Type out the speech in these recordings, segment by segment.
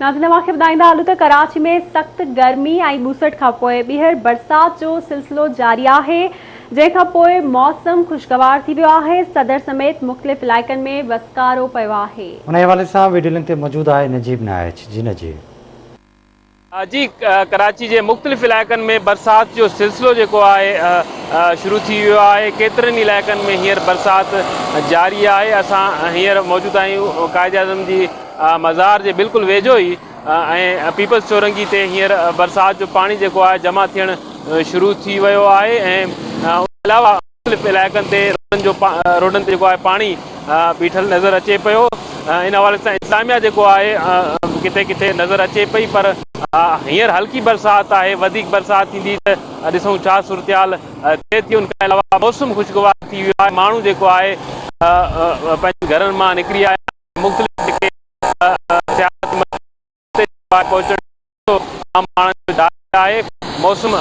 ناظرين اوهان کي ٻڌائيندا هلون ته ڪراچي ۾ سخت گرمي ۽ ٻوسٽ کانپوء ٻيهر برسات جو سلسلو جاري آهي جنهن کانپوء موسم خوشگوار ٿي ويو آهي صدر سميت مختلف علائقن ۾ وسڪارو پيو آهي. انهي حوالي سان ويڊيو لنڪ تي موجود آهي نجيب نائچ جي نجيب. جي ڪراچي جي مختلف علائقن ۾ برسات جو سلسلو جيڪو آهي شروع ٿي ويو آهي ڪيترن ئي علائقن ۾ هينئر برسات جاري آهي اسان هينئر موجود آهيون قائد اعظم جي مزار جي بلڪل ويجهو ئي ۽ پيپلز چورنگي تي هينئر برسات جو پاڻي جيڪو آهي جمع ٿيڻ شروع ٿي ويو آهي ۽ ان علاوه مختلف علائقن تي روڊن جو روڊن تي جيڪو آهي پاڻي بيٺل نظر اچي پيو ان حوالي سان انتظاميا جيڪو آهي ڪٿي ڪٿي نظر اچي پئي پر هينئر هلڪي برسات آهي وڌيڪ برسات ٿيندي ته ڏسون ڇا صورتحال ٿئي ٿي ان کان علاوه موسم خوشگوار ٿي ويو آهي ماڻهو جيڪو آهي پنهنجن گهرن مان نڪري آيا مختلف جيڪي سياحتي تي پهچڻ جو عام ماڻهن جو جاري آهي موسم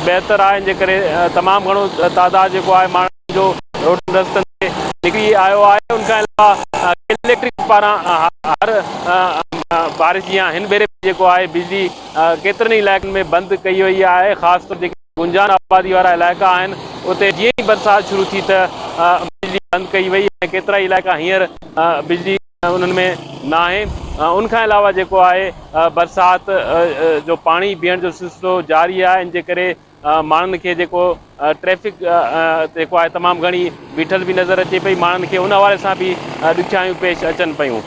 بهتر آهي ان جي ڪري تمام گهڻو تعداد جيڪو آهي ماڻهن جو روڊن رستن تي نڪري آيو آهي ان کان علاوه اليڪٽرڪ پاران هر بارش جيان هن ڀيري به جيڪو آهي بجلي ڪيترن ئي علائقن ۾ بند ڪئي وئي آهي خاص طور جيڪي گنجان آبادي وارا علائقا آهن اتي جيئن ئي برسات شروع ٿي ته بجلي بند ڪئي وئي ۽ ڪيترائي علائقا هينئر بجلي انهن ۾ ناهي ان کان علاوه جيڪو آهي برسات جو پاڻي بيهڻ جو سلسلو جاري آهي ان جي ڪري ماڻهن کي جيڪو ٽريفڪ جيڪو آهي تمام گهڻي بيٺل به نظر اچي پئي ماڻهن کي ان حوالي سان به ڏکيائيون پيش اچن پيون.